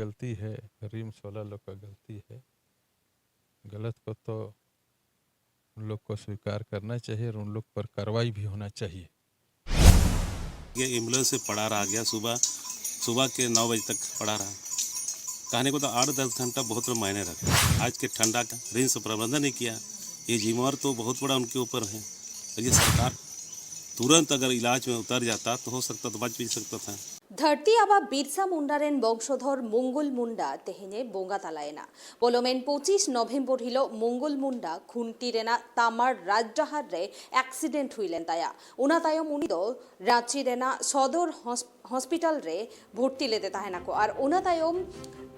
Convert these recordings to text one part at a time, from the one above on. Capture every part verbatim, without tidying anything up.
गलती है, रिम्स वाला लोग का गलती है। गलत को तो उन लोग को स्वीकार करना चाहिए और उन लोग पर कार्रवाई भी होना चाहिए। ये एम्बुलेंस से पड़ा रहा गया, सुबह सुबह के नौ बजे तक पड़ा रहा। कहने को तो आठ दस घंटा बहुत मायने रखता है। आज के ठंडा का रिम्स प्रबंधन नहीं किया, ये जिम्मेवार तो बहुत बड़ा उनके ऊपर है। और ये सरकार तुरंत अगर इलाज में उतर जाता तो हो सकता तो बच भी सकता था। ᱫᱷᱟᱹᱨᱛᱤ ᱟᱵᱟ ᱵᱤᱨᱥᱟ ᱢᱩᱱᱰᱟ ᱨᱮᱱ ᱵᱚᱝᱥᱚᱫᱷᱚᱨ ᱢᱩᱝᱜᱩᱞ ᱢᱩᱱᱰᱟ ᱛᱮᱦᱮᱧᱮ ᱵᱚᱸᱜᱟ ᱛᱟᱞᱟᱭᱮᱱᱟ᱾ ᱯᱚᱞᱚᱢᱮᱱ ᱯᱚᱸᱪᱤᱥ ᱱᱚᱵᱷᱮᱢᱵᱚᱨ ᱦᱤᱞᱚᱜ ᱢᱩᱝᱜᱩᱞ ᱢᱩᱱᱰᱟ ᱠᱷᱩᱱᱴᱤ ᱨᱮᱱᱟᱜ ᱛᱟᱢᱟᱲ ᱨᱟᱡᱽᱰᱟᱦᱟᱨ ᱨᱮ ᱮᱠᱥᱤᱰᱮᱱᱴ ᱦᱩᱭ ᱞᱮᱱ ᱛᱟᱭᱟ᱾ ᱚᱱᱟ ᱛᱟᱭᱚᱢ ᱩᱱᱤ ᱫᱚ ᱨᱟᱸᱪᱤ ᱨᱮᱱᱟᱜ ᱥᱚᱫᱚᱨ ᱦᱚᱥ- ᱦᱚᱥᱯᱤᱴᱟᱞ ᱨᱮ ᱵᱷᱚᱨᱛᱤ ᱞᱮᱫᱮ ᱛᱟᱦᱮᱱᱟᱠᱚ ᱟᱨ ᱚᱱᱟ ᱛᱟᱭᱚᱢ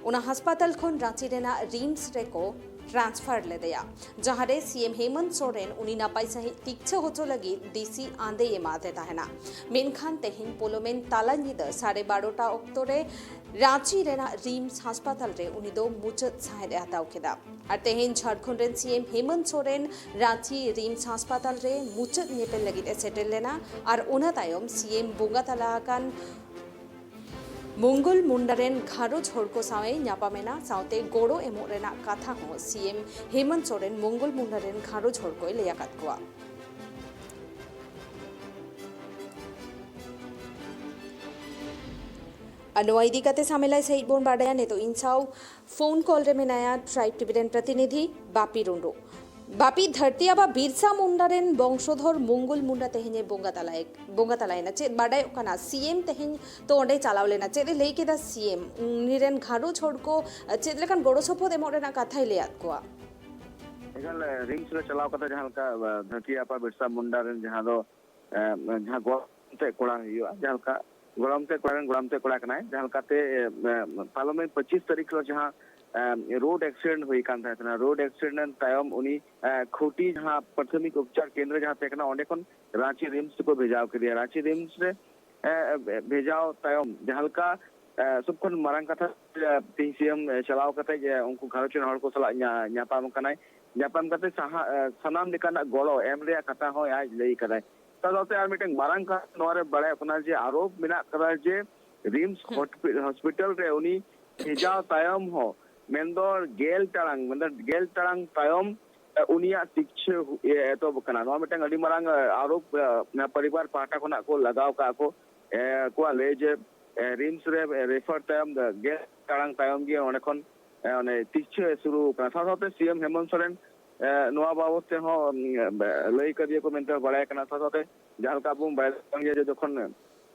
ᱚᱱᱟ ᱦᱟᱥᱯᱟᱛᱟᱞ ᱠᱷᱚᱱ ᱨᱟᱸᱪᱤ ᱨᱮᱱᱟᱜ ᱨᱤᱢᱥ ᱨᱮᱠᱚ ᱴᱨᱟᱱᱥᱯᱷᱟᱨ ᱞᱮᱫᱮᱭᱟ, ᱡᱟᱦᱟᱸᱨᱮ ᱥᱤ ᱮᱢ ᱦᱮᱢᱚᱱᱛ ᱥᱚᱨᱮᱱ ᱩᱱᱤ ᱱᱟᱯᱟᱭ ᱥᱟᱺᱦᱤᱡ ᱛᱤᱠᱪᱷᱟᱹ ᱦᱚᱪᱚ ᱞᱟᱹᱜᱤᱫ ᱫᱮᱥᱤ ᱟᱸᱫᱮᱭ ᱮᱢᱟᱫᱮ ᱛᱟᱦᱮᱱᱟ᱾ ᱢᱮᱱᱠᱷᱟᱱ ᱛᱮᱦᱮᱧ ᱯᱚᱞᱚᱢᱮᱱ ᱛᱟᱞᱟ ᱧᱤᱫᱟᱹ ᱥᱟᱲᱮ ᱵᱟᱨᱚᱴᱟ ᱚᱠᱛᱚ ᱨᱮ ᱨᱟᱸᱪᱤ ᱨᱮᱱᱟᱜ ᱨᱤᱢᱥ ᱦᱟᱥᱯᱟᱛᱟᱞ ᱨᱮ ᱩᱱᱤ ᱫᱚ ᱢᱩᱪᱟᱹᱫ ᱥᱟᱸᱦᱮᱫ ᱮ ᱦᱟᱛᱟᱣ ᱠᱮᱫᱟ᱾ ᱟᱨ ᱛᱮᱦᱮᱧ ᱡᱷᱟᱲᱠᱷᱚᱸᱰ ᱨᱮᱱ ᱥᱤ ᱮᱢ ᱦᱮᱢᱚᱱᱛ ᱥᱚᱨᱮᱱ ᱨᱟᱸᱪᱤ ᱨᱤᱢᱥ ᱦᱟᱥᱯᱟᱛᱟᱞ ᱨᱮ ᱢᱩᱪᱟᱹᱫ ᱧᱮᱯᱮᱞ ᱞᱟᱹᱜᱤᱫ ᱮ ᱥᱮᱴᱮᱨ ᱞᱮᱱᱟ ᱟᱨ ᱚᱱᱟ ᱛᱟᱭᱚᱢ ᱥᱤ ᱮᱢ ᱵᱚᱸᱜᱟ ᱛᱟᱞᱟ ᱟᱠᱟᱱ ᱢᱚᱝᱜᱚᱞ ᱢᱩᱱᱰᱟ ᱨᱮᱱ ᱜᱷᱟᱨᱚᱸᱡᱽ ᱦᱚᱲ ᱠᱚ ᱥᱟᱶ ᱮ ᱧᱟᱯᱟᱢ ᱮᱱᱟ᱾ ᱥᱟᱶᱛᱮ ᱜᱚᱲᱚ ᱮᱢᱚᱜ ᱨᱮᱱᱟᱜ ᱠᱟᱛᱷᱟ ᱦᱚᱸ ᱥᱤ ᱮᱢ ᱦᱮᱢᱚᱱᱛ ᱥᱚᱨᱮᱱ ᱢᱚᱝᱜᱚᱞ ᱢᱩᱱᱰᱟ ᱨᱮᱱ ᱜᱷᱟᱨᱚᱸᱡᱽ ᱦᱚᱲ ᱠᱚᱭ ᱞᱟᱹᱭ ᱟᱠᱟᱫ ᱠᱚᱣᱟ᱾ ᱟᱨ ᱱᱚᱣᱟ ᱤᱫᱤ ᱠᱟᱛᱮ ᱥᱟᱢᱮᱞᱟᱭ ᱥᱟᱹᱦᱤᱡ ᱵᱚᱱ ᱵᱟᱰᱟᱭᱟ᱾ ᱱᱤᱛᱚᱜ ᱤᱧ ᱥᱟᱶ ᱯᱷᱳᱱ ᱠᱚᱞ ᱨᱮ ᱢᱮᱱᱟᱭᱟ ᱴᱨᱟᱭᱤᱵᱽ ᱴᱤᱵᱷᱤ ᱨᱮᱱ ᱯᱨᱚᱛᱤᱱᱤᱫᱷᱤ ᱵᱟᱯᱤ ᱨᱩᱸᱰᱩ᱾ ᱵᱟᱯᱤ, ᱫᱷᱟᱹᱨᱛᱤ ᱟᱵᱟ ᱵᱤᱨᱥᱟ ᱢᱩᱱᱰᱟ ᱨᱮᱱ ᱵᱚᱝᱥᱚᱫᱷᱚᱨ ᱢᱚᱝᱜᱚᱞ ᱢᱩᱱᱰᱟ ᱛᱮᱦᱮᱧᱮ ᱵᱚᱸᱜᱟ ᱛᱟᱞᱟᱭ ᱵᱚᱸᱜᱟ ᱛᱟᱞᱟᱭᱮᱱᱟ᱾ ᱪᱮᱫ ᱵᱟᱰᱟᱭᱚᱜ ᱠᱟᱱᱟ? ᱥᱤ ᱮᱢ ᱛᱮᱦᱮᱧ ᱛᱚ ᱚᱸᱰᱮ ᱪᱟᱞᱟᱣ ᱞᱮᱱᱟ, ᱪᱮᱫ ᱮ ᱞᱟᱹᱭ ᱠᱮᱫᱟ ᱥᱤ ᱮᱢ? ᱩᱱᱤ ᱨᱮᱱ ᱜᱷᱟᱨᱚᱸᱡᱽ ᱦᱚᱲ ᱠᱚ ᱪᱮᱫ ᱞᱮᱠᱟᱱ ᱜᱚᱲᱚ ᱥᱚᱯᱚᱦᱚᱫ ᱮᱢᱚᱜ ᱨᱮᱱᱟᱜ ᱠᱟᱛᱷᱟᱭ ᱞᱟᱹᱭᱟᱫ ᱠᱚᱣᱟ? ᱮᱠᱟᱞ, ᱨᱤᱢᱥ ᱨᱮ ᱪᱟᱞᱟᱣ ᱠᱟᱛᱮ ᱡᱟᱦᱟᱸ ᱞᱮᱠᱟ ᱫᱷᱟᱹᱨᱛᱤ ᱟᱯᱟ ᱵᱤᱨᱥᱟ ᱢᱩᱱᱰᱟ ᱨᱮᱱ ᱡᱟᱦᱟᱸ ᱫᱚ ᱡᱟᱦᱟᱸ ᱜᱚᱲᱚᱢ ᱛᱮ ᱠᱚᱲᱟ ᱦᱩᱭᱩᱜᱼᱟ, ᱡᱟᱦᱟᱸ ᱞᱮᱠᱟ ᱜᱚᱲᱚᱢ ᱛᱮ ᱠᱚᱲᱟ ᱨᱮᱱ ᱜᱚᱲᱚᱢ ᱛᱮ ᱠᱚᱲᱟ ᱠᱟᱱᱟᱭ, ᱡᱟᱦᱟᱸ ᱞᱮᱠᱟᱛᱮ ᱯᱟᱨᱞᱟᱢᱮᱱᱴ ᱯᱚᱸᱪᱤᱥ ᱛᱟᱹᱨᱤᱠᱷ ᱦᱤᱞᱳᱜ ᱡᱟᱦᱟᱸ ᱨᱳᱰ ᱮᱠᱥᱤᱰᱮᱱᱴ ᱦᱩᱭ ᱠᱟᱱ ᱛᱟᱦᱮᱸ ᱠᱟᱱᱟ, ᱨᱳᱰ ᱮᱠᱥᱤᱰᱮᱱᱴ ᱛᱟᱭᱚᱢ ᱩᱱᱤ ᱠᱷᱩᱸᱴᱤ ᱡᱟᱦᱟᱸ ᱯᱨᱟᱛᱷᱚᱢᱤᱠ ᱩᱯᱪᱟᱨ ᱠᱮᱱᱫᱨᱚ ᱡᱟᱦᱟᱸ ᱛᱟᱦᱮᱸ ᱠᱟᱱᱟ, ᱚᱸᱰᱮ ᱠᱷᱚᱱ ᱨᱟᱸᱪᱤ ᱨᱤᱢᱥ ᱛᱮᱠᱚ ᱵᱷᱮᱡᱟᱣ ᱠᱮᱫᱮᱭᱟ᱾ ᱨᱟᱸᱪᱤ ᱨᱤᱢᱥ ᱨᱮ ᱵᱷᱮᱡᱟᱣ ᱛᱟᱭᱚᱢ ᱡᱟᱦᱟᱸ ᱞᱮᱠᱟ ᱥᱚᱵ ᱠᱷᱚᱱ ᱢᱟᱨᱟᱝ ᱠᱟᱛᱷᱟ, ᱛᱮᱦᱮᱧ ᱥᱤ ᱮᱢ ᱪᱟᱞᱟᱣ ᱠᱟᱛᱮ ᱩᱱᱠᱩ ᱜᱷᱟᱨᱚᱸᱡᱽ ᱨᱮᱱ ᱦᱚᱲ ᱠᱚ ᱥᱟᱞᱟᱜ ᱧᱟᱯᱟᱢ ᱠᱟᱱᱟᱭ᱾ ᱧᱟᱯᱟᱢ ᱠᱟᱛᱮ ᱥᱟᱦᱟ ᱥᱟᱱᱟᱢ ᱞᱮᱠᱟᱱᱟᱜ ᱜᱚᱲᱚ ᱮᱢ ᱨᱮᱭᱟᱜ ᱠᱟᱛᱷᱟ ᱦᱚᱸ ᱟᱡ ᱞᱟᱹᱭ ᱠᱟᱫᱟᱭ᱾ ᱥᱟᱶᱛᱮ ᱟᱨ ᱢᱤᱫᱴᱟᱝ ᱢᱟᱨᱟᱝ ᱠᱟᱛᱷᱟ ᱱᱚᱣᱟ ᱨᱮ ᱵᱟᱲᱟᱭᱚᱜ ᱠᱟᱱᱟ ᱡᱮ ᱟᱨᱳᱯ ᱢᱮᱱᱟᱜ ᱠᱟᱫᱟ ᱡᱮ ᱨᱤᱢᱥ ᱦᱚᱥᱯᱤᱴᱟᱞ ᱨᱮ ᱩᱱᱤ ᱵᱷᱮᱡᱟᱣ ᱛᱟᱭᱚᱢ ᱦᱚᱸ, ᱢᱮᱱᱫᱚ ᱜᱮᱞ ᱴᱟᱲᱟᱝ, ᱢᱮᱱᱫᱚ ᱜᱮᱞ ᱴᱟᱲᱟᱝ ᱛᱟᱭᱚᱢ ᱮ, ᱩᱱᱤᱭᱟᱜ ᱛᱤᱠᱪᱷᱟᱹ ᱮ, ᱮᱛᱚᱦᱚᱵ ᱠᱟᱱᱟ᱾ ᱱᱚᱣᱟ ᱢᱤᱫᱴᱟᱝ ᱟᱹᱰᱤ ᱢᱟᱨᱟᱝ ᱮ, ᱟᱨᱳᱯ ᱮ, ᱯᱚᱨᱤᱵᱟᱨ ᱯᱟᱦᱴᱟ ᱠᱷᱚᱱᱟᱜ ᱠᱚ ᱞᱟᱜᱟᱣ ᱠᱟᱜᱼᱟ ᱠᱚ, ᱮ, ᱠᱚᱣᱟᱜ ᱞᱟᱹᱭ ᱡᱮ ᱮ, ᱨᱤᱢᱥ ᱨᱮ ᱮ, ᱨᱮᱯᱷᱟᱨ ᱛᱟᱭᱚᱢ ᱫᱚ ᱜᱮᱞ ᱴᱟᱲᱟᱝ ᱛᱟᱭᱚᱢ ᱜᱮ ᱚᱸᱰᱮ ᱠᱷᱚᱱ ᱮ, ᱚᱱᱮ ᱛᱤᱠᱪᱷᱟᱹ ᱥᱩᱨᱩ ᱠᱟᱱᱟ᱾ ᱥᱟᱶ ᱥᱟᱶᱛᱮ ᱥᱤ ᱮᱢ ᱦᱮᱢᱚᱱᱛ ᱥᱚᱨᱮᱱ ᱮ, ᱱᱚᱣᱟ ᱵᱟᱵᱚᱛ ᱛᱮᱦᱚᱸ ᱮ, ᱞᱟᱹᱭ ᱠᱟᱫᱮᱭᱟ ᱠᱚ ᱢᱮᱱᱛᱮ ᱵᱟᱲᱟᱭ ᱠᱟᱱᱟ᱾ ᱥᱟᱶ ᱥᱟᱶᱛᱮ ᱡᱟᱦᱟᱸ ᱞᱮᱠᱟ ᱟᱵᱚ ᱵᱚᱱ ᱵᱟᱲᱟᱭ ᱠᱟᱱ ᱜᱮᱭᱟ ᱡᱮ ᱡᱚᱠᱷᱚᱱ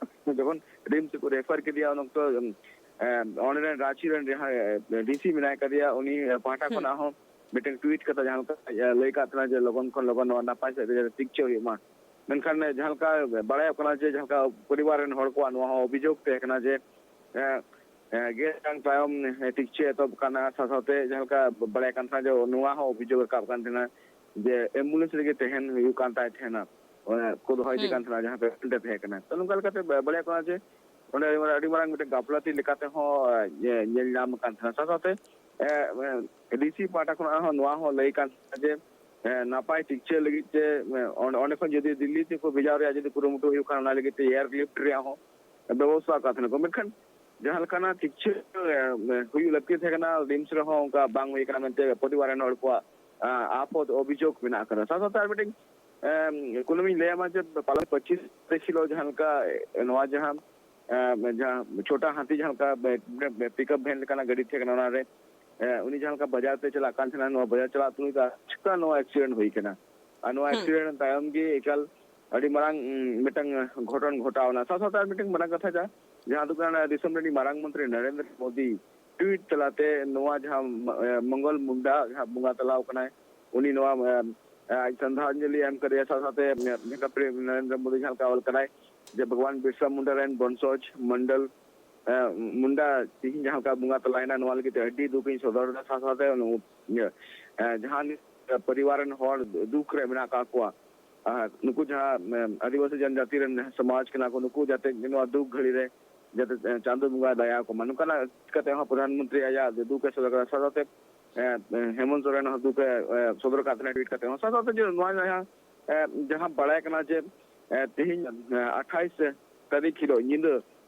ᱡᱚᱠᱷᱚᱱ ᱨᱤᱢᱥ ᱨᱮᱠᱚ ᱨᱮᱯᱷᱟᱨ ᱠᱮᱫᱮᱭᱟ, ᱩᱱ ᱚᱠᱛᱚ, ᱮ, ᱚᱸᱰᱮ ᱨᱮᱱ ᱨᱟᱸᱪᱤ ᱨᱮᱱ ᱡᱟᱦᱟᱸᱭ, ᱮ, ᱰᱤ ᱥᱤ ᱢᱮᱱᱟᱭ ᱠᱟᱫᱮᱭᱟ, ᱩᱱᱤ ᱯᱟᱦᱴᱟ ᱦᱩᱸ᱾ ᱠᱷᱚᱱᱟᱜ ᱦᱚᱸ ᱢᱤᱫᱴᱮᱱ ᱴᱩᱭᱤᱴ ᱠᱟᱛᱮ ᱡᱟᱦᱟᱸ ᱞᱮᱠᱟ, ᱮ, ᱞᱟᱹᱭ ᱠᱟᱜ ᱛᱟᱦᱮᱱᱟ ᱡᱮ ᱞᱚᱜᱚᱱ ᱠᱷᱚᱱ ᱞᱚᱜᱚᱱ ᱱᱚᱣᱟ ᱱᱟᱯᱟᱭ ᱥᱮᱫ ᱨᱮ ᱛᱤᱠᱪᱷᱟᱹ ᱦᱩᱭᱩᱜ ᱢᱟ᱾ ᱢᱮᱱᱠᱷᱟᱱ, ᱮ, ᱡᱟᱦᱟᱸ ᱞᱮᱠᱟ ᱵᱟᱲᱟᱭᱚᱜ ᱠᱟᱱᱟ ᱡᱮ ᱡᱟᱦᱟᱸ ᱞᱮᱠᱟ ᱯᱚᱨᱤᱵᱟᱨ ᱨᱮᱱ ᱦᱚᱲ ᱠᱚᱣᱟᱜ ᱱᱚᱣᱟ ᱦᱚᱸ ᱚᱵᱷᱤᱡᱳᱜᱽ ᱛᱟᱦᱮᱸ ᱠᱟᱱᱟ ᱡᱮ, ᱮ, ᱮ, ᱜᱮᱞ ᱴᱟᱲᱟᱝ ᱛᱟᱭᱚᱢ, ᱮ, ᱛᱤᱠᱪᱷᱟᱹ ᱮᱛᱚᱦᱚᱵ ᱠᱟᱱᱟ᱾ ᱥᱟᱶ ᱥᱟᱶᱛᱮ ᱡᱟᱦᱟᱸ ᱞᱮᱠᱟ ᱵᱟᱲᱟᱭ ᱠᱟᱱ ᱛᱟᱦᱮᱱᱟ ᱡᱮ ᱱᱚᱣᱟ ᱦᱚᱸ ᱚᱵᱷᱤᱡᱳᱜᱽ ᱨᱟᱠᱟᱵ ᱠᱟᱱ ᱛᱟᱦᱮᱱᱟ ᱡᱮ ᱮᱢᱵᱩᱞᱮᱱᱥ ᱨᱮᱜᱮ ᱛᱟᱦᱮᱱ ᱦᱩᱭᱩᱜ ᱠᱟᱱ ᱛᱟᱭ ᱛᱟᱦᱮᱱᱟ, ᱚᱱᱟ ᱠᱚ ᱫᱚᱦᱚᱭ ᱤᱫᱤ ᱦᱩᱸ᱾ ᱠᱟᱱ ᱛᱟᱦᱮᱱᱟ ᱡᱟᱦᱟᱸ ᱯᱮᱥᱮᱱᱴ ᱮ ᱛᱟᱦᱮᱸ ᱠᱟᱱᱟ᱾ ᱛᱚ, ᱱᱚᱝᱠᱟ ᱞᱮᱠᱟᱛᱮ ᱵᱟ-, ᱵᱟᱲᱟᱭᱚᱜ ᱠᱟᱱᱟ ᱡᱮ ᱚᱸᱰᱮ ᱟᱹᱰᱤ ᱢᱟᱨᱟᱝ, ᱟᱹᱰᱤ ᱢᱟᱨᱟᱝ ᱢᱤᱫᱴᱮᱱ ᱜᱟᱯᱷᱞᱟᱛᱤ ᱞᱮᱠᱟ ᱛᱮᱦᱚᱸ, ᱮ, ᱧᱮ-, ᱧᱮᱞ ᱧᱟᱢ ᱟᱠᱟᱱ ᱛᱟᱦᱮᱱᱟ᱾ ᱥᱟᱶ ᱥᱟᱶᱛᱮ, ᱮ, ᱮ, ᱰᱤ ᱥᱤ ᱯᱟᱦᱴᱟ ᱠᱷᱚᱱᱟᱜ ᱦᱚᱸ ᱱᱚᱣᱟ ᱦᱚᱸ ᱞᱟᱹᱭ ᱠᱟᱱ ᱛᱟᱦᱮᱱᱟ ᱡᱮ, ᱮ, ᱱᱟᱯᱟᱭ ᱛᱤᱠᱪᱷᱟᱹ ᱞᱟᱹᱜᱤᱫ ᱛᱮ, ᱮ, ᱚᱸᱰᱮ, ᱚᱸᱰᱮ ᱠᱷᱚᱱ ᱡᱩᱫᱤ ᱫᱤᱞᱞᱤ ᱛᱮᱠᱚ ᱵᱷᱮᱡᱟ ᱨᱮᱭᱟᱜ ᱡᱩᱫᱤ ᱠᱩᱨᱩᱢᱩᱴᱩ ᱦᱩᱭᱩᱜ ᱠᱷᱟᱱ, ᱚᱱᱟ ᱞᱟᱹᱜᱤᱫ ᱛᱮ ᱮᱭᱟᱨᱞᱤᱯᱷᱴ ᱨᱮᱭᱟᱜ ᱦᱚᱸ ᱵᱮᱵᱚᱥᱛᱷᱟ ᱟᱠᱟᱫ ᱛᱟᱦᱮᱱᱟ ᱠᱚ᱾ ᱢᱮᱱᱠᱷᱟᱱ ᱡᱟᱦᱟᱸ ᱞᱮᱠᱟᱱᱟᱜ ᱛᱤᱠᱪᱷᱟᱹ, ᱮ, ᱦᱩᱭᱩᱜ ᱞᱟᱹᱠᱛᱤ ᱛᱟᱦᱮᱸ ᱠᱟᱱᱟ, ᱨᱤᱢᱥ ᱨᱮᱦᱚᱸ ᱚᱱᱠᱟ ᱵᱟᱝ ᱦᱩᱭ ᱠᱟᱱᱟ ᱢᱮᱱᱛᱮ ᱯᱚᱨᱤᱵᱟᱨ ᱨᱮᱱ ᱦᱚᱲ ᱠᱚᱣᱟᱜ, ᱟ, ᱟᱯᱚᱫ ᱚᱵᱷᱤᱡᱳᱜᱽ ᱢᱮᱱᱟᱜ ᱟᱠᱟᱫᱟ᱾ ᱥᱟᱶ ᱥᱟᱶᱛᱮ ᱟᱨ ᱢᱤᱫᱴᱮᱱ, ᱮᱢ, ᱠᱩᱱᱟᱹᱢᱤᱧ ᱞᱟᱹᱭᱟᱢᱟ ᱡᱮ ᱯᱟᱞᱟᱣ ᱯᱚᱸᱪᱤᱥ ᱛᱟᱹᱨᱤᱠᱷ ᱦᱤᱞᱳᱜ ᱡᱟᱦᱟᱸ ᱞᱮᱠᱟ, ᱮ, ᱱᱚᱣᱟ ᱡᱟᱦᱟᱸ, ᱮ, ᱡᱟᱦᱟᱸ ᱪᱷᱳᱴᱟ ᱦᱟᱛᱤ ᱡᱟᱦᱟᱸ ᱞᱮᱠᱟ ᱯᱤᱠᱟᱯ ᱵᱷᱮᱱ ᱞᱮᱠᱟᱱᱟᱜ ᱜᱟᱹᱰᱤ ᱛᱟᱦᱮᱸ ᱠᱟᱱᱟ, ᱚᱱᱟᱨᱮ, ᱮ, ᱩᱱᱤ ᱡᱟᱦᱟᱸ ᱞᱮᱠᱟ ᱵᱟᱡᱟᱨ ᱛᱮ ᱪᱟᱞᱟᱜ ᱠᱟᱱ ᱛᱟᱦᱮᱱᱟ, ᱱᱚᱣᱟ ᱵᱟᱡᱟᱨ ᱪᱟᱞᱟᱜ ᱛᱩᱞᱩᱡ ᱫᱚ ᱟᱪᱠᱟ ᱱᱚᱣᱟ ᱮᱠᱥᱤᱰᱮᱱᱴ ᱦᱩᱭ ᱠᱟᱱᱟ᱾ ᱟᱨ ᱱᱚᱣᱟ ᱦᱩᱸ᱾ ᱮᱠᱥᱤᱰᱮᱱᱴ ᱛᱟᱭᱚᱢ ᱜᱮ ᱮᱠᱟᱞ ᱟᱹᱰᱤ ᱢᱟᱨᱟᱝ, ᱩᱸ, ᱢᱤᱫᱴᱟᱝ ᱜᱷᱚᱴᱚᱱ ᱜᱷᱚᱴᱟᱣ ᱮᱱᱟ᱾ ᱥᱟᱶ ᱥᱟᱶᱛᱮ ᱟᱨ ᱢᱤᱫᱴᱟᱝ ᱢᱟᱨᱟᱝ ᱠᱟᱛᱷᱟ ᱡᱟ-, ᱡᱟᱦᱟᱸ ᱫᱚ ᱠᱟᱱᱟ ᱫᱤᱥᱚᱢ ᱨᱤᱱᱤᱡ ᱢᱟᱨᱟᱝ ᱢᱚᱱᱛᱨᱤ ᱱᱚᱨᱮᱱᱫᱨᱚ ᱢᱳᱫᱤ ᱴᱩᱭᱤᱴ ᱛᱟᱞᱟᱛᱮ ᱱᱚᱣᱟ ᱡᱟᱦᱟᱸ, ᱮ, ᱢᱚᱝᱜᱚᱞ ᱢᱩᱱᱰᱟ ᱡᱟᱦᱟᱸ ᱵᱚᱸᱜᱟ ᱛᱟᱞᱟᱣ ᱠᱟᱱᱟᱭ, ᱩᱱᱤ ᱱᱚᱣᱟ, ᱮ, ᱮ, ᱥᱨᱟᱫᱷᱟᱧᱡᱚᱞᱤ ᱮᱢ ᱠᱟᱫᱮᱭᱟ᱾ ᱥᱟᱶ ᱥᱟᱶᱛᱮ, ᱮ, ᱡᱟᱦᱟᱸ ᱞᱮᱠᱟ ᱯᱨᱮ-, ᱱᱚᱨᱮᱱᱫᱨᱚ ᱢᱳᱫᱤ ᱡᱟᱦᱟᱸ ᱞᱮᱠᱟ ᱚᱞ ᱠᱟᱱᱟᱭ ᱡᱮ ᱵᱷᱚᱜᱚᱵᱟᱱ ᱵᱤᱨᱥᱟ ᱢᱩᱱᱰᱟ ᱨᱮᱱ ᱵᱚᱝᱥᱚᱡᱽ ᱢᱚᱱᱰᱚᱞ, ᱮ, ᱢᱩᱱᱰᱟ ᱛᱤᱦᱤᱧ ᱡᱟᱦᱟᱸ ᱞᱮᱠᱟ ᱵᱚᱸᱜᱟ ᱛᱟᱞᱟᱭᱮᱱᱟ, ᱱᱚᱣᱟ ᱞᱟᱹᱜᱤᱫ ᱛᱮ ᱟᱹᱰᱤ ᱫᱩᱠ ᱤᱧ ᱥᱚᱫᱚᱨ ᱮᱫᱟ᱾ ᱥᱟᱶ ᱥᱟᱶᱛᱮ ᱱᱩ-, ᱤᱭᱟᱹ, ᱮ, ᱡᱟᱦᱟᱸ ᱱᱤᱛ ᱯᱚᱨᱤᱵᱟᱨ ᱨᱮᱱ ᱦᱚᱲ ᱫᱩᱠ ᱨᱮ ᱢᱮᱱᱟᱜ ᱟᱠᱟᱫ ᱠᱚᱣᱟ, ᱟᱨ ᱱᱩᱠᱩ ᱡᱟᱦᱟᱸ, ᱮ, ᱟᱹᱫᱤᱵᱟᱹᱥᱤ ᱡᱚᱱᱡᱟᱹᱛᱤ ᱨᱮᱱ ᱥᱚᱢᱟᱡᱽ ᱠᱟᱱᱟ ᱠᱚ, ᱱᱩᱠᱩ ᱡᱟᱛᱮ ᱱᱚᱣᱟ ᱫᱩᱠ ᱜᱷᱟᱹᱲᱤ ᱨᱮ ᱡᱟᱛᱮ, ᱮ, ᱪᱟᱸᱫᱳ ᱵᱚᱸᱜᱟ ᱫᱟᱭᱟ ᱟᱠᱚ ᱢᱟ, ᱱᱚᱝᱠᱟᱱᱟᱜ ᱠᱟᱛᱮ ᱦᱚᱸ ᱯᱨᱚᱫᱷᱟᱱ ᱢᱚᱱᱛᱨᱤ ᱟᱭᱟᱜ ᱫᱩᱠ ᱮ ᱥᱚᱫᱚᱨ ᱠᱟᱫᱟ᱾ ᱥᱟᱶ ᱥᱟᱶᱛᱮ, ᱮ, ᱮ, ᱦᱮᱢᱚᱱᱛ ᱥᱚᱨᱮᱱ ᱦᱚᱸ ᱫᱩᱠ ᱮ, ᱮ, ᱥᱚᱫᱚᱨ ᱠᱟᱫ ᱛᱟᱦᱮᱱᱟ ᱴᱩᱭᱤᱴ ᱠᱟᱛᱮ ᱦᱚᱸ᱾ ᱥᱟᱶ ᱥᱟᱶᱛᱮ ᱡᱮ ᱱᱚᱣᱟ ᱡᱟᱦᱟᱸ, ᱮ, ᱡᱟᱦᱟᱸ ᱵᱟᱲᱟᱭ ᱠᱟᱱᱟ ᱡᱮ, ᱮ, ᱛᱮᱦᱮᱧ, ᱮ, ᱟᱴᱷᱟᱭᱤᱥ ᱛᱟᱹᱨᱤᱠᱷ ᱦᱤᱞᱳᱜ ᱧᱤᱫᱟᱹ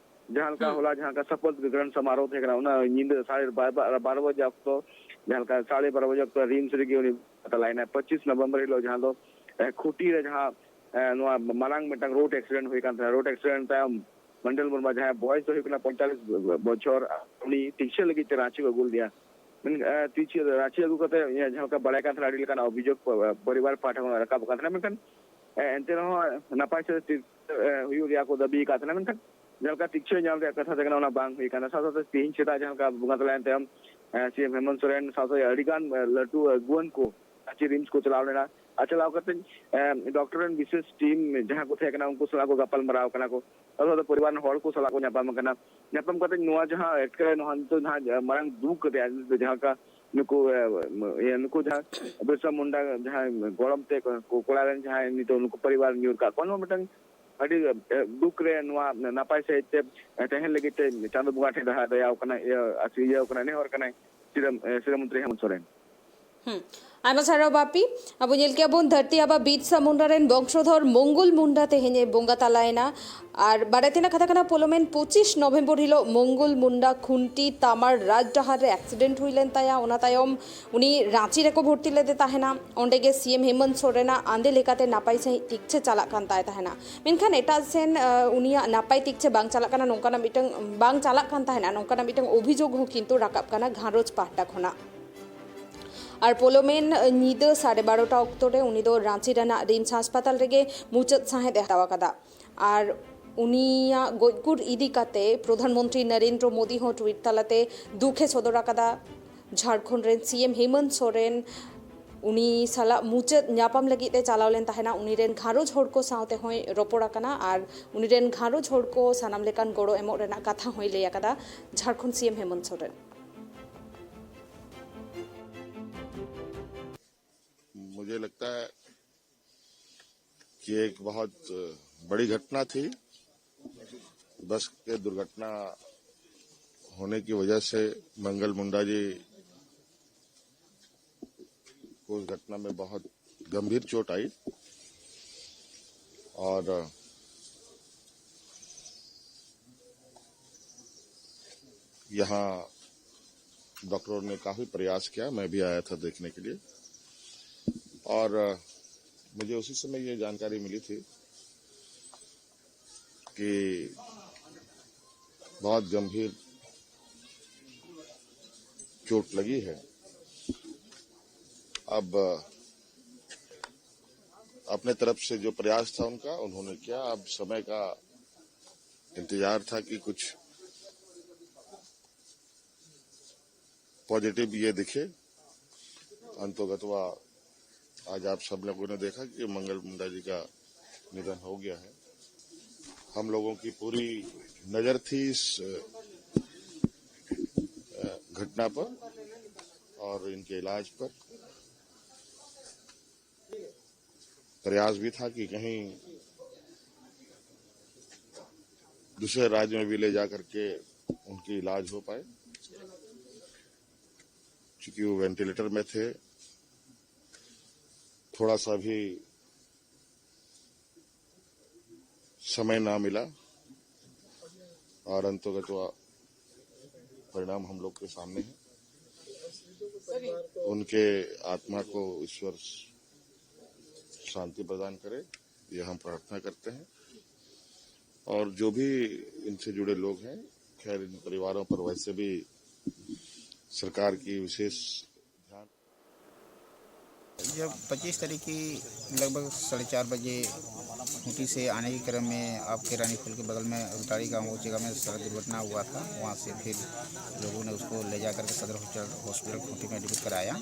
ᱡᱟᱦᱟᱸ ᱞᱮᱠᱟ ᱦᱩᱸ᱾ ᱦᱚᱞᱟ ᱡᱟᱦᱟᱸ ᱞᱮᱠᱟ ᱥᱚᱯᱚᱛ ᱜᱨᱚᱦᱚᱱ ᱥᱚᱢᱟᱨᱳᱦ ᱛᱟᱦᱮᱸ ᱠᱟᱱᱟ, ᱚᱱᱟ ᱧᱤᱫᱟᱹ ᱥᱟᱲᱮ ᱵᱟᱨ, ᱵᱟᱨ, ᱵᱟᱨᱚ ᱵᱟᱡᱮ ᱚᱠᱛᱚ, ᱡᱟᱦᱟᱸ ᱞᱮᱠᱟ ᱥᱟᱲᱮ ᱵᱟᱨᱚ ᱵᱟᱡᱮ ᱚᱠᱛᱚ ᱨᱤᱢᱥ ᱨᱮᱜᱮ ᱩᱱᱤ ᱛᱟᱞᱟᱭᱮᱱᱟ᱾ ᱯᱚᱸᱪᱤᱥ ᱱᱚᱵᱷᱮᱢᱵᱚᱨ ᱦᱤᱞᱳᱜ ᱡᱟᱦᱟᱸ ᱫᱚ, ᱮ, ᱠᱷᱩᱴᱤ ᱨᱮ ᱡᱟᱦᱟᱸ, ᱮ, ᱱᱚᱣᱟ ᱢᱟᱨᱟᱝ ᱢᱤᱫᱴᱟᱝ ᱨᱳᱰ ᱮᱠᱥᱤᱰᱮᱱᱴ ᱦᱩᱭ ᱠᱟᱱ ᱛᱟᱦᱮᱸᱱᱟ᱾ ᱨᱳᱰ ᱮᱠᱥᱤᱰᱮᱱᱴ ᱛᱟᱭᱚᱢ ᱢᱚᱱᱰᱚᱞ ᱢᱩᱨᱢᱩ, ᱡᱟᱦᱟᱸᱭ ᱵᱚᱭᱮᱥ ᱫᱚ ᱦᱩᱭᱩᱜ ᱠᱟᱱᱟ ᱯᱚᱸᱭᱛᱟᱞᱞᱤᱥ ᱵᱚᱪᱷᱚᱨ, ᱩᱱᱤ ᱛᱤᱠᱥᱟᱹ ᱞᱟᱹᱜᱤᱫ ᱛᱮ ᱨᱟᱸᱪᱤ ᱠᱚ ᱟᱹᱜᱩ ᱞᱮᱫᱮᱭᱟ᱾ ᱢᱮᱱ-, ᱮ, ᱛᱤᱠᱥᱟᱹ ᱨᱟᱸᱪᱤ ᱟᱹᱜᱩ ᱠᱟᱛᱮ, ᱤᱭᱟᱹ, ᱡᱟᱦᱟᱸ ᱞᱮᱠᱟ ᱵᱟᱲᱟᱭ ᱠᱟᱱ ᱛᱟᱦᱮᱸᱱᱟ, ᱟᱹᱰᱤ ᱞᱮᱠᱟᱱ ᱚᱵᱷᱤᱡᱳᱜᱽ ᱯᱚ-, ᱯᱚᱨᱤᱵᱟᱨ ᱯᱟᱦᱴᱟ ᱠᱷᱚᱱ ᱨᱟᱠᱟᱵ ᱠᱟᱱ ᱛᱟᱦᱮᱸᱱᱟ, ᱢᱮᱱᱠᱷᱟᱱ, ᱮ, ᱮᱱᱛᱮ ᱨᱮᱦᱚᱸ ᱱᱟᱯᱟᱭ ᱥᱮ ᱛᱤ-, ᱮ, ᱦᱩᱭᱩᱜ ᱨᱮᱭᱟᱜ ᱠᱚ ᱫᱟᱹᱵᱤ ᱟᱠᱟᱫ ᱛᱟᱦᱮᱸᱱᱟ, ᱢᱮᱱᱠᱷᱟᱱ ᱡᱟᱦᱟᱸ ᱞᱮᱠᱟ ᱛᱤᱠᱥᱟᱹ ᱧᱟᱢ ᱨᱮᱭᱟᱜ ᱠᱟᱛᱷᱟ ᱛᱟᱦᱮᱸ ᱠᱟᱱᱟ, ᱚᱱᱟ ᱵᱟᱝ ᱦᱩᱭ ᱠᱟᱱᱟ᱾ ᱥᱟᱶ ᱥᱟᱶᱛᱮ ᱛᱮᱦᱮᱧ ᱥᱮᱛᱟᱜ ᱡᱟᱦᱟᱸ ᱞᱮᱠᱟ ᱵᱚᱸᱜᱟ ᱛᱟᱞᱟᱭᱮᱱ ᱛᱟᱭᱚᱢ, ᱮ, ᱥᱤ ᱮᱢ ᱦᱮᱢᱚᱱᱛ ᱥᱚᱨᱮᱱ ᱥᱟᱶᱛᱮ ᱟᱹᱰᱤ ᱜᱟᱱ, ᱮ, ᱞᱟᱹᱴᱩ ᱟᱹᱜᱩᱣᱟᱹᱱ ᱠᱚ ᱨᱟᱸᱪᱤ ᱨᱤᱢᱥ ᱠᱚ ᱪᱟᱞᱟᱣ ᱞᱮᱱᱟ᱾ ᱟᱨ ᱪᱟᱞᱟᱣ ᱠᱟᱛᱮ, ᱮ, ᱰᱚᱠᱴᱚᱨ ᱨᱮᱱ ᱵᱤᱥᱮᱥ ᱴᱤᱢ ᱡᱟᱦᱟᱸ ᱠᱚ ᱛᱟᱦᱮᱸ ᱠᱟᱱᱟ, ᱩᱱᱠᱩ ᱥᱟᱞᱟᱜ ᱠᱚ ᱜᱟᱯᱟᱞ ᱢᱟᱨᱟᱣ ᱠᱟᱱᱟ ᱠᱚ᱾ ᱟᱨ ᱥᱟᱶᱛᱮ ᱯᱚᱨᱤᱵᱟᱨ ᱨᱮᱱ ᱦᱚᱲ ᱠᱚ ᱥᱟᱞᱟᱜ ᱠᱚ ᱧᱟᱯᱟᱢ ᱠᱟᱱᱟ᱾ ᱧᱟᱯᱟᱢ ᱠᱟᱛᱮ ᱱᱚᱣᱟ ᱡᱟᱦᱟᱸ ᱮᱴᱠᱮᱴᱚᱬᱮ, ᱱᱚᱣᱟ ᱱᱤᱛᱚᱜ ᱡᱟᱦᱟᱸ, ᱮ, ᱢᱟᱨᱟᱝ ᱫᱩᱠ ᱨᱮᱭᱟᱜ, ᱡᱟᱦᱟᱸ ᱞᱮᱠᱟ ᱱᱩᱠᱩ, ᱮ, ᱤᱭᱟᱹ, ᱱᱩᱠᱩ ᱡᱟᱦᱟᱸ ᱵᱤᱨᱥᱟ ᱢᱩᱱᱰᱟ ᱡᱟᱦᱟᱸᱭ ᱜᱚᱲᱚᱢ ᱛᱮ ᱠᱚ-, ᱠᱚᱲᱟ ᱨᱮᱱ ᱡᱟᱦᱟᱸᱭ ᱱᱤᱛᱚᱜ ᱱᱩᱠᱩ ᱯᱚᱨᱤᱵᱟᱨ ᱧᱩᱨ ᱠᱟᱜ ᱠᱚᱣᱟ, ᱱᱚᱣᱟ ᱢᱤᱫᱴᱟᱝ ᱟᱹᱰᱤ, ᱮ, ᱫᱩᱠ ᱨᱮ ᱱᱚᱣᱟ ᱱᱟᱯᱟᱭ ᱥᱟᱺᱦᱤᱡ ᱛᱮ, ᱮ, ᱛᱟᱦᱮᱱ ᱞᱟᱹᱜᱤᱫ ᱛᱮ ᱪᱟᱸᱫᱚ ᱵᱚᱸᱜᱟ ᱴᱷᱮᱱ ᱫᱟᱭᱟ, ᱫᱟᱭᱟᱣ ᱠᱟᱱᱟᱭ, ᱤᱭᱟᱹ, ᱟᱥ-, ᱤᱭᱟᱹᱣ ᱠᱟᱱᱟᱭ, ᱱᱮᱦᱚᱨ ᱠᱟᱱᱟᱭ ᱥᱤᱨᱟᱹ-, ᱮ, ᱥᱤᱨᱟᱹ ᱢᱚᱱᱛᱨᱤ ᱦᱮᱢᱚᱱᱛ ᱥᱚᱨᱮᱱ᱾ ᱦᱩᱸ᱾ ᱟᱭᱢᱟ ᱥᱟᱨᱦᱟᱣ ᱵᱟᱯᱤ᱾ ᱟᱵᱚ ᱧᱮᱞ ᱠᱮᱜᱼᱟ ᱵᱚᱱ ᱫᱷᱟᱹᱨᱛᱤ ᱟᱵᱟ ᱵᱤᱨᱥᱟ ᱢᱩᱱᱰᱟ ᱨᱮᱱ ᱵᱚᱝᱥᱚᱫᱷᱚᱨ ᱢᱚᱝᱜᱚᱞ ᱢᱩᱱᱰᱟ ᱛᱮᱦᱮᱧ ᱮ ᱵᱚᱸᱜᱟ ᱛᱟᱞᱟᱭᱮᱱᱟ᱾ ᱟᱨ ᱵᱟᱲᱟᱭ ᱛᱮᱱᱟᱜ ᱠᱟᱛᱷᱟ ᱠᱟᱱᱟ, ᱯᱚᱞᱚᱢᱮᱱ ᱯᱚᱸᱪᱤᱥ ᱱᱚᱵᱷᱮᱢᱵᱚᱨ ᱦᱤᱞᱳᱜ ᱢᱚᱝᱜᱚᱞ ᱢᱩᱱᱰᱟ ᱠᱷᱩᱱᱴᱤ ᱛᱟᱢᱟᱲ ᱨᱟᱡᱽ ᱰᱟᱦᱟᱨ ᱨᱮ ᱮᱠᱥᱤᱰᱮᱱᱴ ᱦᱩᱭ ᱞᱮᱱ ᱛᱟᱭᱟ᱾ ᱚᱱᱟ ᱛᱟᱭᱚᱢ ᱩᱱᱤ ᱨᱟᱸᱪᱤ ᱨᱮᱠᱚ ᱵᱷᱚᱨᱛᱤ ᱞᱮᱫᱮ ᱛᱟᱦᱮᱱᱟ᱾ ᱚᱸᱰᱮ ᱜᱮ ᱥᱤ ᱮᱢ ᱦᱮᱢᱚᱱᱛ ᱥᱚᱨᱮᱱᱟᱜ ᱟᱸᱫᱮ ᱞᱮᱠᱟᱛᱮ ᱱᱟᱯᱟᱭ ᱥᱟᱺᱦᱤᱡ ᱛᱤᱠᱪᱷᱟᱹ ᱪᱟᱞᱟᱜ ᱠᱟᱱ ᱛᱟᱭ ᱛᱟᱦᱮᱱᱟ᱾ ᱢᱮᱱᱠᱷᱟᱱ ᱮᱴᱟᱜ ᱥᱮᱱ, ᱟ, ᱩᱱᱤᱭᱟᱜ ᱱᱟᱯᱟᱭ ᱛᱤᱠᱪᱷᱟᱹ ᱵᱟᱝ ᱪᱟᱞᱟᱜ ᱠᱟᱱᱟ, ᱱᱚᱝᱠᱟᱱᱟᱜ ᱢᱤᱫᱴᱟᱝ, ᱵᱟᱝ ᱪᱟᱞᱟᱜ ᱠᱟᱱ ᱛᱟᱦᱮᱱᱟ, ᱱᱚᱝᱠᱟᱱᱟᱜ ᱢᱤᱫᱴᱟᱝ ᱚᱵᱷᱤᱡᱳᱜᱽ ᱦᱚᱸ ᱠᱤᱱᱛᱩ ᱨᱟᱠᱟᱵ ᱠᱟᱱᱟ ᱜᱷᱟᱨᱚᱸᱡᱽ ᱯᱟᱦᱴᱟ ᱠᱷᱚᱱᱟᱜ᱾ ᱟᱨ ᱯᱚᱞᱚᱢᱮᱱ ᱧᱤᱫᱟᱹ ᱥᱟᱲᱮ ᱵᱟᱨᱚᱴᱟ ᱚᱠᱛᱚ ᱨᱮ ᱩᱱᱤ ᱫᱚ ᱨᱟᱸᱪᱤ ᱨᱮᱱᱟᱜ ᱨᱤᱢᱥ ᱦᱟᱥᱯᱟᱛᱟᱞ ᱨᱮᱜᱮ ᱢᱩᱪᱟᱹᱫ ᱥᱟᱸᱦᱮᱫ ᱮ ᱦᱟᱛᱟᱣ ᱟᱠᱟᱫᱟ᱾ ᱟᱨ ᱩᱱᱤᱭᱟᱜ ᱜᱚᱡ ᱜᱩᱨ ᱤᱫᱤ ᱠᱟᱛᱮ ᱯᱨᱚᱫᱷᱟᱱ ᱢᱚᱱᱛᱨᱤ ᱱᱚᱨᱮᱱᱫᱨᱚ ᱢᱳᱫᱤ ᱦᱚᱸ ᱴᱩᱭᱤᱴ ᱛᱟᱞᱟᱛᱮ ᱫᱩᱠ ᱮ ᱥᱚᱫᱚᱨ ᱟᱠᱟᱫᱟ᱾ ᱡᱷᱟᱲᱠᱷᱚᱸᱰ ᱨᱮᱱ ᱥᱤ ᱮᱢ ᱦᱮᱢᱚᱱᱛ ᱥᱚᱨᱮᱱ ᱩᱱᱤ ᱥᱟᱞᱟᱜ ᱢᱩᱪᱟᱹᱫ ᱧᱟᱯᱟᱢ ᱞᱟᱹᱜᱤᱫ ᱮ ᱪᱟᱞᱟᱣ ᱞᱮᱱ ᱛᱟᱦᱮᱱᱟ᱾ ᱩᱱᱤ ᱨᱮᱱ ᱜᱷᱟᱨᱚᱸᱡᱽ ᱦᱚᱲ ᱠᱚ ᱥᱟᱶᱛᱮ ᱦᱚᱸᱭ ᱨᱚᱯᱚᱲ ᱟᱠᱟᱱᱟ ᱟᱨ ᱩᱱᱤ ᱨᱮᱱ ᱜᱷᱟᱨᱚᱸᱡᱽ ᱦᱚᱲ ᱠᱚ ᱥᱟᱱᱟᱢ ᱞᱮᱠᱟᱱ ᱜᱚᱲᱚ ᱮᱢᱚᱜ ᱨᱮᱱᱟᱜ ᱠᱟᱛᱷᱟ ᱦᱚᱸᱭ ᱞᱟᱹᱭ ᱟᱠᱟᱫᱟ ᱡᱷᱟᱲᱠᱷᱚᱸᱰ ᱥᱤ ᱮᱢ ᱦᱮᱢᱚᱱᱛ ᱥᱚᱨᱮᱱ᱾ मुझे लगता है कि एक बहुत बड़ी घटना थी। बस के दुर्घटना होने की वजह से मंगल मुंडा जी को उस घटना में बहुत गंभीर चोट आई और यहाँ डॉक्टरों ने काफ़ी प्रयास किया, मैं भी आया था देखने के लिए। और मुझे उसी समय ये जानकारी मिली थी कि बहुत गंभीर चोट लगी है। अब अपने तरफ से जो प्रयास था उनका, उन्होंने किया। अब समय का इंतजार था कि कुछ पॉजिटिव ये दिखे। अंतोगत्वा आज आप सब लोगों ने देखा कि मंगल मुंडा जी का निधन हो गया है। हम लोगों की पूरी नज़र थी इस घटना पर और इनके इलाज पर। प्रयास भी था कि कहीं दूसरे राज्य में भी ले जा करके उनकी इलाज हो पाए। चूंकि वो वेंटिलेटर में थे, थोड़ा सा भी समय ना मिला और अंतोगत्वा परिणाम हम लोग के सामने है। उनके आत्मा को ईश्वर शांति प्रदान करे, यह हम प्रार्थना करते हैं। और जो भी इनसे जुड़े लोग हैं, खैर, इन परिवारों पर वैसे भी सरकार की विशेष ध्यान। जब पच्चीस तारीख की लगभग साढ़े चार बजे खूंटी से आने के क्रम में आपके रानी पुल के बगल में रुताड़ी गांव, उस जगह में सड़क दुर्घटना हुआ था। वहां से फिर लोगों ने उसको ले जा करके सदर हॉस्पिटल, हॉस्पिटल खूंटी में एडमिट कराया।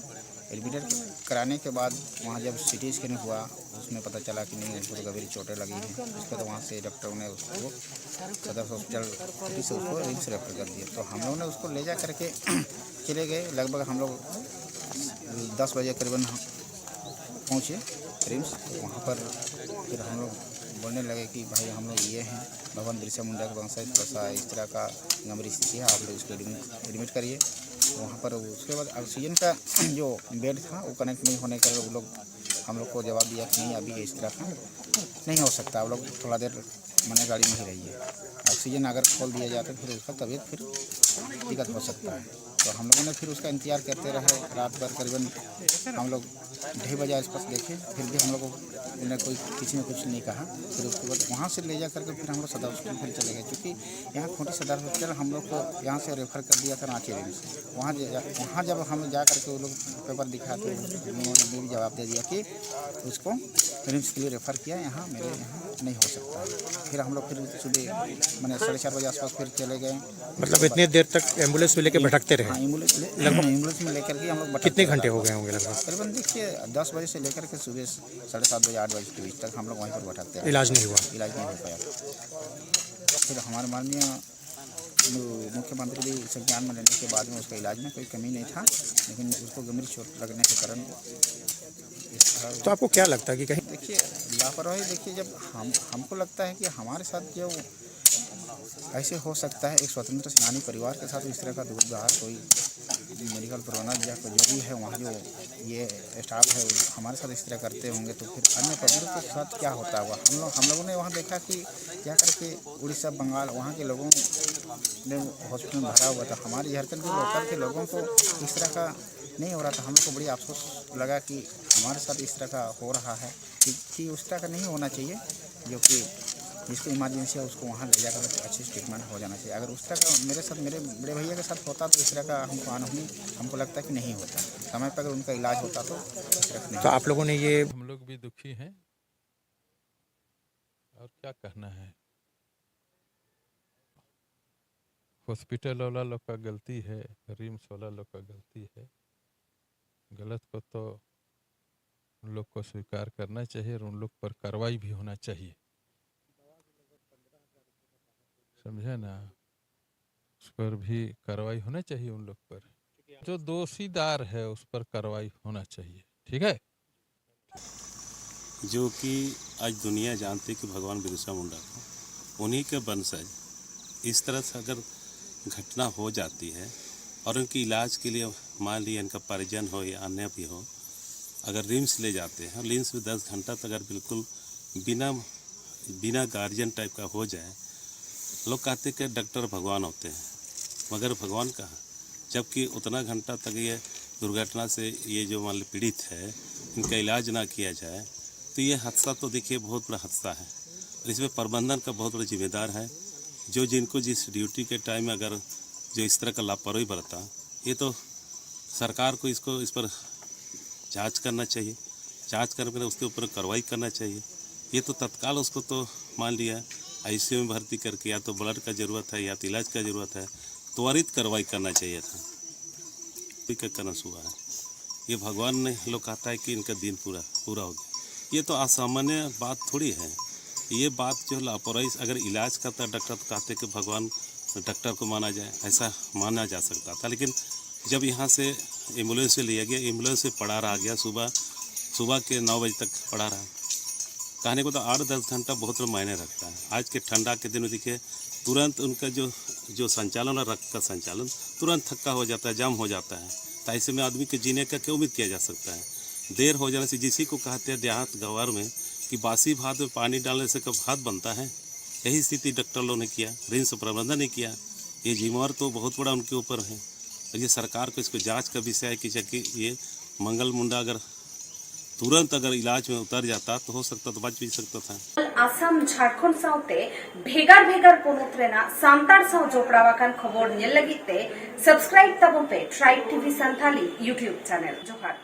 एडमिट कराने के बाद वहां जब सीटी स्कैन हुआ, उसमें पता चला कि नहीं, उनको तो गंभीर चोटें लगी हैं। उसके बाद वहां से डॉक्टरों ने उसको सदर हॉस्पिटल खूंटी से उसको रिम्स रेफर कर दिया। तो हम लोगों ने उसको ले जा करके चले गए। लगभग हम लोग दस बजे करीबन हम पहुँचे रिम्स। वहाँ पर फिर हम लोग बोलने लगे कि भाई, हम लोग ये हैं, भगवान बिरसा मुंडा के वंशज, थोड़ा सा इस तरह का गंभीर स्थिति है, आप लोग इसको एडमिट, एडमिट करिए। वहाँ पर उसके बाद ऑक्सीजन का जो बेड था, वो कनेक्ट नहीं होने का वो लोग, हम लोग को जवाब दिया कि नहीं, अभी इस तरह का नहीं हो सकता, आप लोग थोड़ा देर मैंने गाड़ी में ही रहिए। ऑक्सीजन अगर खोल दिया जाए तो फिर उसका तबीयत फिर दिक्कत हो सकता है। तो हम लोगों ने फिर उसका इंतज़ार करते रहे रात भर, करीबन हम लोग ढाई बजे आसपास देखे, फिर भी हम लोग को उन्हें कोई, किसी ने कुछ नहीं कहा। फिर उसके बाद वहाँ से ले जा करके फिर हम लोग सदर हॉस्पिटल फिर चले गए, क्योंकि यहाँ खूंटी सदर हॉस्पिटल हम लोग को यहाँ से रेफर कर दिया था रांची रिम्स। वहाँ जा- वहाँ जब हम जा करके वो लोग पेपर दिखा तो उन्होंने भी जवाब दे दिया कि उसको रिम्स के लिए रेफर किया, यहाँ मेरे यहाँ नहीं हो सकता है। फिर हम लोग फिर सुबह मैंने साढ़े चार बजे आसपास फिर चले गए। मतलब इतनी देर तक एम्बुलेंस में लेके भटकते हाँ, रहे? एम्बुलेंस ले- एम्बुलेंस में लेकर के हम लोग भटकते कितने रहे। घंटे हो गए होंगे लगभग? करीबन देखिए, दस बजे से लेकर के सुबह साढ़े सात बजे, आठ बजे के बीच तक हम लोग वहीं पर भटकते रहे। इलाज नहीं हुआ? इलाज नहीं हो पाया। फिर हमारे माननीय मु- मुख्यमंत्री भी संज्ञान में लेने के बाद में उसका इलाज में कोई कमी नहीं था, लेकिन उसको गंभीर चोट लगने के कारण इस तरह तो आपको क्या लगता है कि कहीं देखिए, लापरवाही, देखिए, जब हम हमको लगता है कि हमारे साथ जो ऐसे हो सकता है, एक स्वतंत्र सेनानी परिवार के साथ इस तरह का दुर्व्यवहार, कोई मेडिकल प्रबंधन या कोई जो भी है वहाँ जो ये स्टाफ है, हमारे साथ इस तरह करते होंगे तो फिर अन्य पब्लिक के साथ क्या होता होगा? हम लोग हम लोगों ने वहाँ देखा कि क्या करके उड़ीसा, बंगाल, वहाँ के लोगों ने हॉस्पिटल में भरा हुआ था। हमारे झारखंड के लोकल के लोगों को इस तरह का नहीं हो रहा था। हम लोग को बड़ी अफसोस लगा कि हमारे साथ इस तरह का हो रहा है, कि, कि उस तरह का नहीं होना चाहिए, जो कि जिसको इमरजेंसी है उसको वहाँ ले जाकर अच्छे से ट्रीटमेंट हो जाना चाहिए। अगर उस तरह का मेरे साथ, मेरे बड़े भैया के साथ होता तो इस तरह का हमको अनहोनी, हमको लगता कि नहीं होता। समय पर अगर उनका इलाज होता तो इस तरह का नहीं तो आप लोगों ने ये हम लोग भी दुखी हैं। और क्या कहना है? हॉस्पिटल वाला लोग का गलती है, रिम्स वाला लोग का गलती है। गलत को तो उन लोग को स्वीकार करना चाहिए और उन लोग पर कार्रवाई भी होना चाहिए। समझे ना? उस पर भी कार्रवाई होना चाहिए उन लोग पर। जो दोषीदार है उस पर कार्रवाई होना चाहिए। ठीक है? जो कि आज दुनिया जानती है कि भगवान बिरसा मुंडा को, उन्हीं के वंशज इस तरह से अगर घटना हो जाती है और उनकी इलाज के लिए मान लीजिए इनका परिजन हो या अन्य भी हो, अगर रिम्स ले जाते हैं, रिम्स में दस घंटा तक अगर बिल्कुल बिना बिना गार्जियन टाइप का हो जाए, लोग कहते कि डॉक्टर भगवान होते हैं, मगर भगवान कहाँ? जबकि उतना घंटा तक ये दुर्घटना से ये जो मान ली पीड़ित है, इनका इलाज ना किया जाए, तो ये हादसा तो देखिए बहुत बड़ा हादसा है। और इसमें प्रबंधन का बहुत बड़ा जिम्मेदार है, जो जिनको जिस ड्यूटी के टाइम में अगर जो इस तरह का लापरवाही बरता, ये तो सरकार को इसको, इस पर जांच करना चाहिए। जांच करके उसके ऊपर कार्रवाई करना चाहिए। ये तो तत्काल उसको तो मान लिया, आईसीयू में भर्ती करके या तो ब्लड का ज़रूरत है या तो इलाज का ज़रूरत है, त्वरित कार्रवाई करना चाहिए था। कोई का करना हुआ है, ये भगवान ने लोग कहता है कि इनका दिन पूरा पूरा हो गया। ये तो असामान्य बात थोड़ी है। ये बात जो लापरवाही, अगर इलाज करता डॉक्टर तो कहते कि भगवान, डॉक्टर को माना जाए, ऐसा माना जा सकता था। लेकिन जब यहाँ से एम्बुलेंस से लिया गया, एम्बुलेंस से पड़ा रहा गया, सुबह सुबह के नौ बजे तक पड़ा रहा। कहने को तो आठ दस घंटा बहुत मायने रखता है। आज के ठंडा के दिन में देखिए, तुरंत उनका जो जो संचालन है, रक्त का संचालन तुरंत थक्का हो जाता है, जाम हो जाता है। तो ऐसे में आदमी के जीने का क्या उम्मीद किया जा सकता है? देर हो जाने से, जिसी को कहते हैं देहात गंवार में कि बासी भात में पानी डालने से कब भात बनता है, यही स्थिति डॉक्टर लोगों ने किया, रिम्स प्रबंधन ने किया। ये जिम्मेवार तो बहुत बड़ा उनके ऊपर है। और ये सरकार को इसको जांच का विषय है कि जाके ये मंगल मुंडा अगर तुरंत अगर इलाज में उतर जाता तो हो सकता, तो बच भी सकता था। ᱟᱥᱟᱢ, ᱡᱷᱟᱲᱠᱷᱚᱸᱰ ᱥᱟᱶᱛᱮ ᱵᱷᱮᱜᱟᱨ ᱵᱷᱮᱜᱟᱨ ᱯᱚᱱᱚᱛ ᱨᱮᱱᱟᱜ ᱥᱟᱱᱛᱟᱲ ᱥᱟᱶ ᱡᱚᱯᱲᱟᱣ ᱟᱠᱟᱱ ᱠᱷᱚᱵᱚᱨ ᱧᱮᱞ ᱞᱟᱹᱜᱤᱫ ᱛᱮ ᱥᱟᱵᱥᱠᱨᱟᱭᱤᱵ ᱛᱟᱵᱚᱱ ᱯᱮ Tribe TV Santali YouTube channel. ᱡᱚᱦᱟᱨ᱾